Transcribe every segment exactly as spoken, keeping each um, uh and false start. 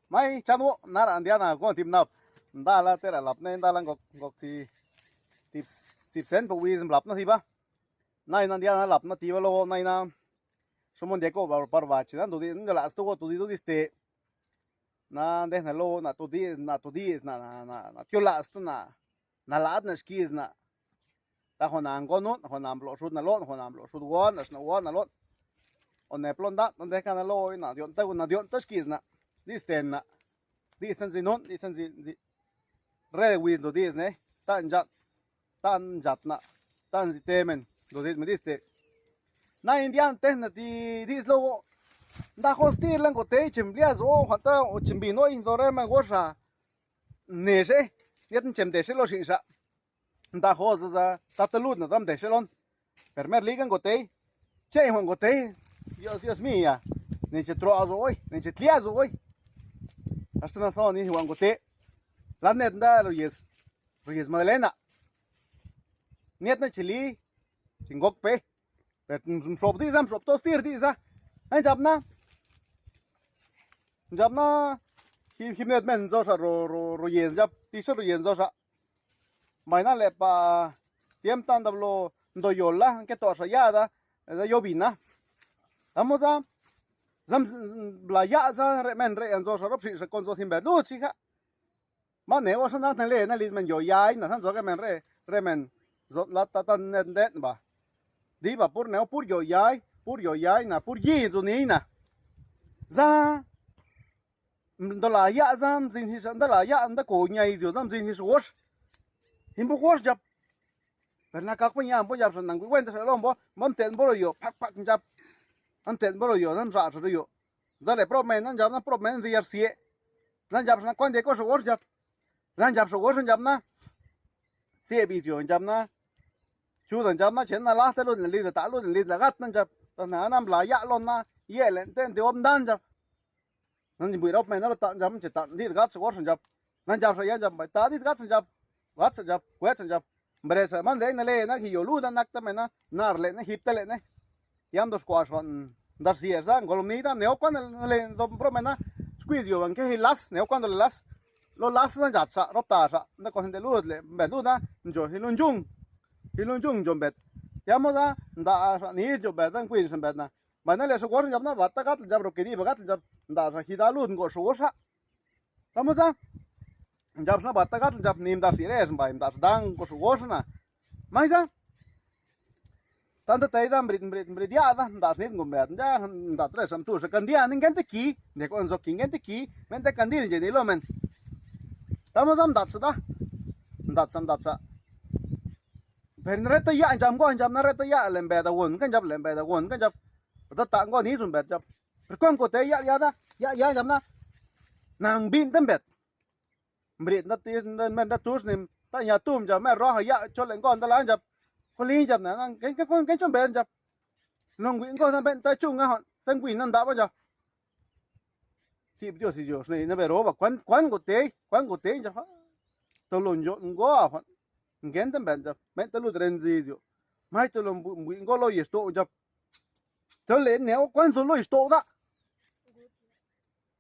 Mai chanuo nara ndiana guan tib nap ndala te ra lap ne ndala ngoc ngoc ti tib sent pa wiz nblap na tiba. Naina ndiana lap na tiba lo naina. Xo mo ndiaco par bachi na ndudi ndalaas tu go tu didu diste. Na ndejna lo na tu dies na tu dies na na na na tiolaas tu na. Nalaat na xquizna. Ta jona ngo nun, jona mblo xud na lon, jona mblo xud guana xna guana lon. O ne plon dat nde cana lo na dion ta guna dion ta xquizna. Disten na. Disten zi nun, disten zi zi. Re wiz do dis ne. Ta njat. Ta njat na. Ta nzi temen. Do dis me diste. Na indian tejna ti dis lo. Nda hostir lan go te chim blia zo hata o chim bino in do re ma gosha. Nexe. Yet nchem dexe lo xinxa. Nda joza za tata lud na dam dexe lon. Permer liga ngotey. Che juan ngotey. Dios, Dios mía. Nen che troa zo hoy, nen che tlia zo hoy. Hasta na son ni juan ngote. La net nda lo yes. Lo yes Madalena. Niet na che li. Che ngok pe. Per mxop diza mxop to stir diza. Ay njapna. Njapna. Jimnet men nzoxa ro ro ro yes njap. Tixa ro yes nzoxa. Mbaina lepa. Tiemp tanda blo ndo yola ke to xa yada. Da yobina. Amoza. Zam bla ya za re men re nzoxa ro pxixa kon zo sin be luchi ga. Ma ne oxa na le na li men yo yai na san zo ke men re re men. Zo la ta ta net net ba. Diba pur neu pur yo yai pur yo yai na pur yi zu ni na. Za. Nda la ya za mzin hisa nda la ya nda ko ñai zio za mzin hisa wosh. Himbo wosh jap. Pero na kakpa ña mbo jap sa nangui wenta sa lombo. Mam tet mbo yo pak pak jap. Am tet mbo yo nam sa sa yo. Dale prop men nan jap na prop men ziyar sie. Nan jap sa kwande ko sa wosh jap. Nan jap sa wosh jap na. Sie bi zio jap na. Chuda njap na chen na lajte lu ne lida ta lu ne lida gat na njap. Ta na nam la ya lon na. Ye len ten te om dan njap. Nan bui rop men na ta njap che ta ndi gat sa gor sa njap. Nan jap sa ya njap bai ta ndi gat sa njap. Gat sa njap wet sa njap. Mbre sa man de na le na hi yo lu da nak ta men na nar le na hip ta le ne. Tiam dos kuax fan. Ndar sier sa ngolom ni da neo kwan le do bro men na. Squeeze yo ban ke hi las neo kwan le las. Lo las na jat sa rop ta sa nda ko hende lu le mbet lu da. Njo hi lu njung. Hi lu njung njo mbet. Tiam mo da nda sa ni jo mbet da ngwin sa mbet na. Mbaina le xo gox njap na bata gat njap ro ke diba gat njap. Nda sa hi da lu ngo xo goxa. Tamusa. Njap xna bata gat njap ni mdar si res mbai mdar dan ko xo gox na. Maisa. Tanta tei da mbrit mbrit mbrit ya da nda snit ngum bet nda nda tres am tu sa kandia ni ngente ki. Nde ko nzo ki ngente ki. Mente kandil je ni lo men. Tamusa mdat sa da. Mdat sa mdat sa. Pero na reta ya njam go njam na reta ya lembe da won ka njap lembe da won ka njap. Da ta ngo ni zum bet jap. Pero kon ko te ya ya da ya ya njam na. Nang bin den bet. Mbrit nda ti nda men da tus nim ta nya tum jam me roja ya chole ngo nda la njap. Ko li njap na nang ken ken ken chon bet njap. Nong wi ngo na ben ta chung nga hon ta ngwi na nda ba njap. Ti Dios Dios ne na bero ba kwan kwan go te kwan go te njap. To lo njo ngo hon. Ngenta mbet jap menta lu drenzi yo. Mai to lo mbu ngo lo ye sto jap. To le ne o kwan zo lo ye sto da.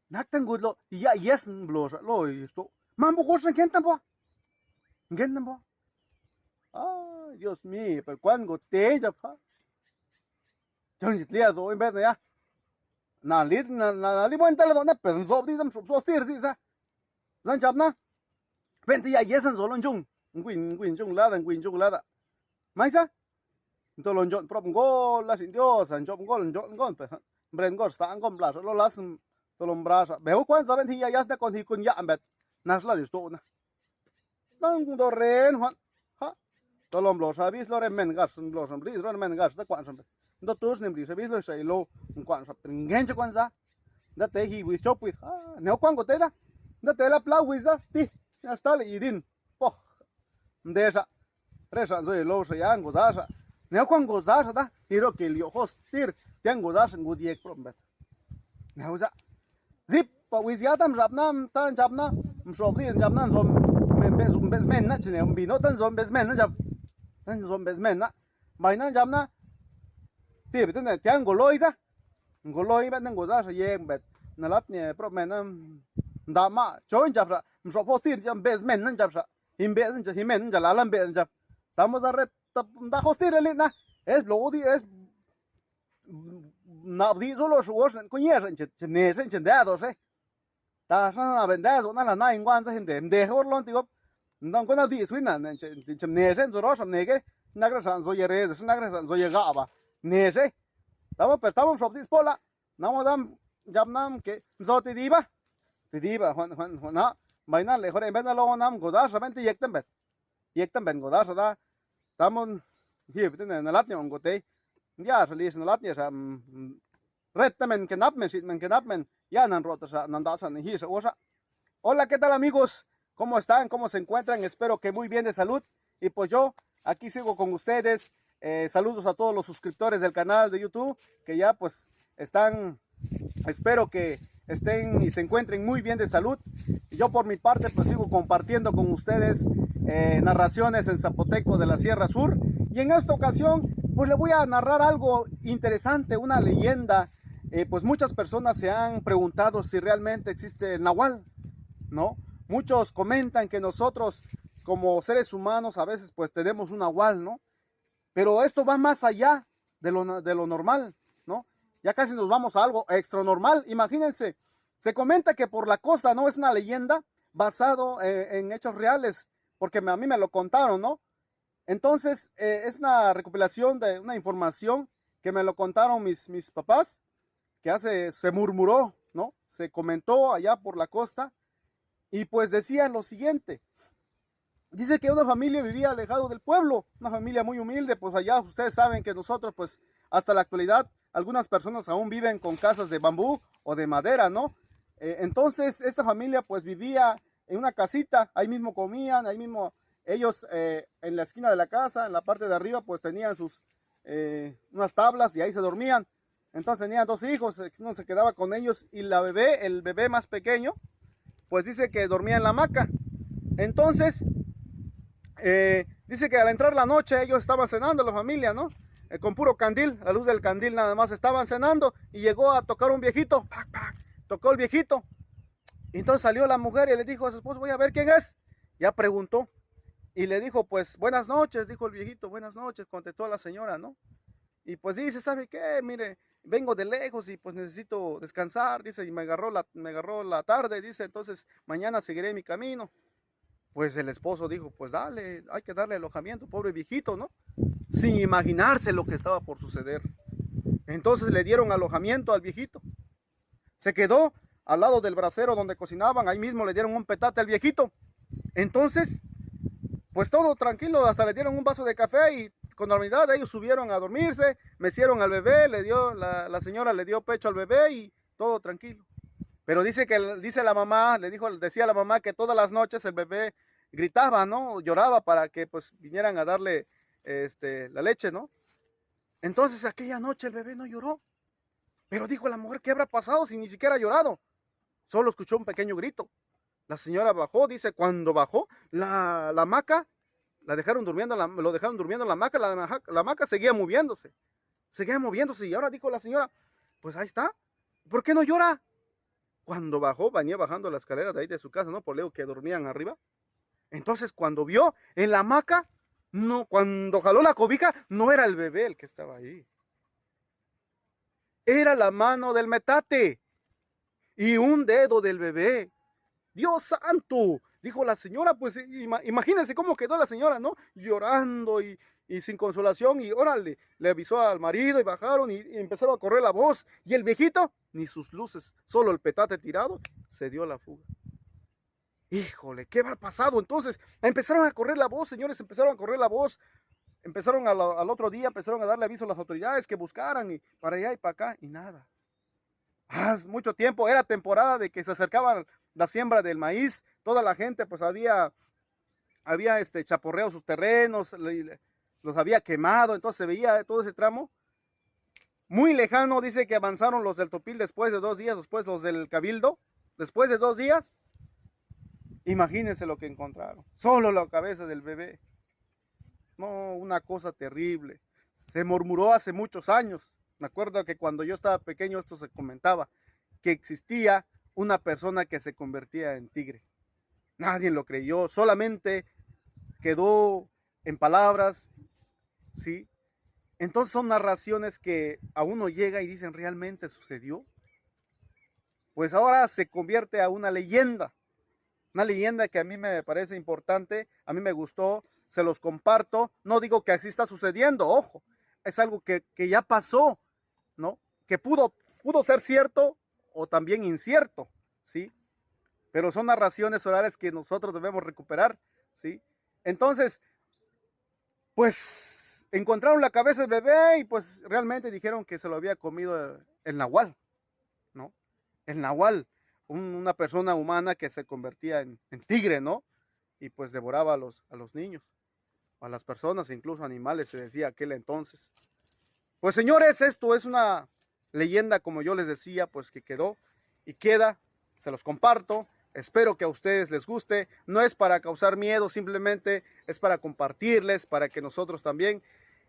Nak tan gud lo ya yes blo sa lo ye sto. Mambo go sa ngenta mbo. Ngenta mbo. Ah, Dios mío, pero kwan go te jap ha. Yo ni tlia zo en bet na ya. Na lit na na li buen tele no na pero zo di zam so stir di sa. Zan jap na. Bente ya yes an zo lo njung. Ngui ngui njung lada ngui njung lada. Maisa. Nto lo njon prop ngol la sin Dios an jop ngol njon ngol pe. Mbren ngol sta ngol bla lo las. To lo mbrasa be kwan za ben hi ya yas da kon hi kun ya ambet. Nas la di sto na. Nan do ren hwan. Ha. To lo mblo sa bis lo re men gas mblo sa blis ro men gas da kwan sa. Ndo tus ni blis sa bis lo sa lo kwan sa ngencho kwan za. Nda te hi wis chop wis. Ha. Ne kwan go te da. Nda te la pla wis za ti. Ya sta le idin. Poh. Nde sa. Re sa zo lo sa ya ngo za sa. Ne kwan go za sa da. Hi ro ke lio hostir. Tian go za sa ngu diek pro mbet. Neuza. Zip pa wiz ya tam jap na ta jap na. Mxop di jap na nzom. Be zum bezmen na chine bino tan zom bezmen na jap. Tan zom bezmen na. Bai na jap na. Ti bete ne tiang goloi za. Goloi bet na goza sa ye bet. Na lat ne pro men na. Nda maꞌ, cho ndxap xa, mxoꞌp josir ndxap, mbeꞌ mena ndxap xa, jimbeꞌ ndxap, jimena ndxap, lala mbeꞌ ndxap. Tamo za reta nda josir liꞌ na, es bloꞌ diꞌ, es nabdiꞌ zulo xuhuaꞌ, cuñee xa nche, nche ne xa nche ndado xa. Taxa na bendazo na la nai nguanza jende nde jor lon ti gop. Ndan cuena diꞌs wina nche mnexe nzu roxa mnegue. Xnagra xa nzoye reza, xnagra xa nzoye gaꞌba, mnexe. Tamo per tamo mxoꞌp diꞌs pola. Namo dan dxab nam que nzo ti diba, ti diba juan juan juan na. Mbaina le jore mbena lo nam godaxa benti yekten bet, yekten ben godaxa da. Tamo jieb te nalatni on gotey. Ndiaxa lix nalatni xa. Reta men que nap men, xi men que nap men, ya nan roꞌtaxa, nan daxa, ni jiixa uxa. Hola, ¿qué tal, amigos? ¿Cómo están? ¿Cómo se encuentran? Espero que muy bien de salud. Y pues yo aquí sigo con ustedes. Eh, saludos a todos los suscriptores del canal de YouTube que ya pues están, espero que estén y se encuentren muy bien de salud. Yo por mi parte pues sigo compartiendo con ustedes eh, narraciones en zapoteco de la Sierra Sur. Y en esta ocasión pues le voy a narrar algo interesante, una leyenda. Eh, pues muchas personas se han preguntado si realmente existe el nahual, ¿no? Muchos comentan que nosotros como seres humanos a veces pues tenemos un nahual, ¿no? Pero esto va más allá de lo, de lo normal, ¿no? Ya casi nos vamos a algo extra normal. Imagínense, se comenta que por la costa, ¿no? Es una leyenda basado en, en hechos reales, porque me, a mí me lo contaron, ¿no? Entonces, eh, es una recopilación de una información que me lo contaron mis, mis papás, que hace, se murmuró, ¿no? Se comentó allá por la costa, y pues decían lo siguiente. Dice que una familia vivía alejado del pueblo, una familia muy humilde, pues allá ustedes saben que nosotros, pues hasta la actualidad, algunas personas aún viven con casas de bambú o de madera, ¿no? Eh, entonces, esta familia pues vivía en una casita, ahí mismo comían, ahí mismo ellos eh, en la esquina de la casa, en la parte de arriba, pues tenían sus eh, unas tablas y ahí se dormían. Entonces tenían dos hijos, eh, uno se quedaba con ellos y la bebé, el bebé más pequeño, pues dice que dormía en la hamaca. Entonces, eh, dice que al entrar la noche ellos estaban cenando, la familia, ¿no? Eh, con puro candil, la luz del candil nada más, estaban cenando y llegó a tocar un viejito, ¡pac, pac! Tocó el viejito. Y entonces salió la mujer y le dijo a su esposo: "Voy a ver quién es". Ya preguntó. Y le dijo: "Pues buenas noches", dijo el viejito. "Buenas noches", contestó la señora, ¿no? Y pues dice: "¿Sabe qué? Mire, vengo de lejos y pues necesito descansar", dice, "y me agarró la, me agarró la tarde", dice, "entonces mañana seguiré mi camino". Pues el esposo dijo: "Pues dale, hay que darle alojamiento, pobre viejito, ¿no?". Sin imaginarse lo que estaba por suceder. Entonces le dieron alojamiento al viejito. Se quedó al lado del brasero donde cocinaban, ahí mismo le dieron un petate al viejito. Entonces, pues todo tranquilo, hasta le dieron un vaso de café y con normalidad ellos subieron a dormirse, mecieron al bebé, le dio, la, la señora le dio pecho al bebé y todo tranquilo. Pero dice que, dice la mamá, le dijo, decía la mamá que todas las noches el bebé gritaba, ¿no? Lloraba para que pues vinieran a darle este, la leche, ¿no? Entonces aquella noche el bebé no lloró. Pero dijo la mujer: "¿Qué habrá pasado si ni siquiera ha llorado?". Solo escuchó un pequeño grito. La señora bajó, dice, cuando bajó, la, la hamaca, la dejaron durmiendo, la- lo dejaron durmiendo en la hamaca, la, maja- la hamaca seguía moviéndose. Seguía moviéndose y ahora dijo la señora: "Pues ahí está. ¿Por qué no llora?". Cuando bajó, venía bajando la escalera de ahí de su casa, ¿no? Por lejos que dormían arriba. Entonces, cuando vio en la hamaca, no, cuando jaló la cobija, no era el bebé el que estaba ahí. Era la mano del metate y un dedo del bebé. "Dios santo", dijo la señora, pues ima- imagínense cómo quedó la señora, ¿no? Llorando y, y sin consolación. Y órale, le avisó al marido y bajaron y, y empezaron a correr la voz. Y el viejito, ni sus luces, solo el petate tirado, se dio la fuga. Híjole, ¿qué habrá pasado? Entonces empezaron a correr la voz, señores, empezaron a correr la voz. Empezaron a lo- al otro día, empezaron a darle aviso a las autoridades que buscaran y para allá y para acá y nada. Ah, mucho tiempo, era temporada de que se acercaba la siembra del maíz, toda la gente pues había, había este, chaporreado sus terrenos, le- le- los había quemado, entonces se veía todo ese tramo. Muy lejano, dice que avanzaron los del Topil después de dos días, después los del Cabildo, después de dos días, imagínense lo que encontraron. Solo la cabeza del bebé. No, una cosa terrible. Se murmuró hace muchos años. Me acuerdo que cuando yo estaba pequeño esto se comentaba, que existía una persona que se convertía en tigre. Nadie lo creyó, solamente quedó en palabras, ¿sí? Entonces son narraciones que a uno llega y dicen, ¿realmente sucedió? Pues ahora se convierte a una leyenda, una leyenda que a mí me parece importante, a mí me gustó, se los comparto. No digo que así está sucediendo, ojo, es algo que, que ya pasó, ¿no? Que pudo, pudo ser cierto o también incierto, ¿sí? Pero son narraciones orales que nosotros debemos recuperar, ¿sí? Entonces, pues encontraron la cabeza del bebé y pues realmente dijeron que se lo había comido el nahual, ¿no? El nahual, un, una persona humana que se convertía en, en tigre, ¿no? Y pues devoraba a los, a los niños, a las personas, incluso animales, se decía aquel entonces. Pues señores, esto es una leyenda, como yo les decía, pues que quedó y queda, se los comparto. Espero que a ustedes les guste. No es para causar miedo, simplemente es para compartirles, para que nosotros también,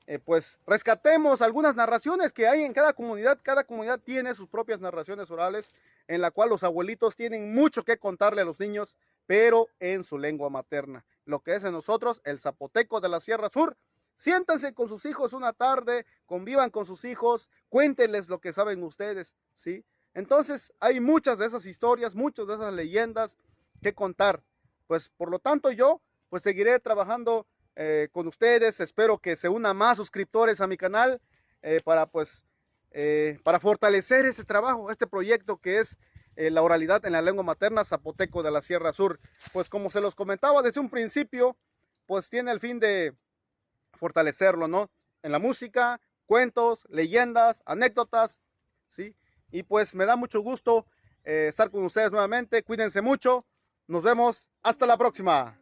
eh, pues, rescatemos algunas narraciones que hay en cada comunidad. Cada comunidad tiene sus propias narraciones orales en la cual los abuelitos tienen mucho que contarle a los niños, pero en su lengua materna. Lo que es en nosotros el zapoteco de la Sierra Sur. Siéntense con sus hijos una tarde, convivan con sus hijos, cuéntenles lo que saben ustedes, ¿sí? Entonces, hay muchas de esas historias, muchas de esas leyendas que contar. Pues, por lo tanto, yo, pues, seguiré trabajando, eh, con ustedes. Espero que se unan más suscriptores a mi canal, eh, para, pues, eh, para fortalecer este trabajo, este proyecto que es, eh, la oralidad en la lengua materna zapoteco de la Sierra Sur. Pues, como se los comentaba desde un principio, pues tiene el fin de fortalecerlo, ¿no? En la música, cuentos, leyendas, anécdotas, ¿sí? Y pues me da mucho gusto, eh, estar con ustedes nuevamente. Cuídense mucho. Nos vemos. Hasta la próxima.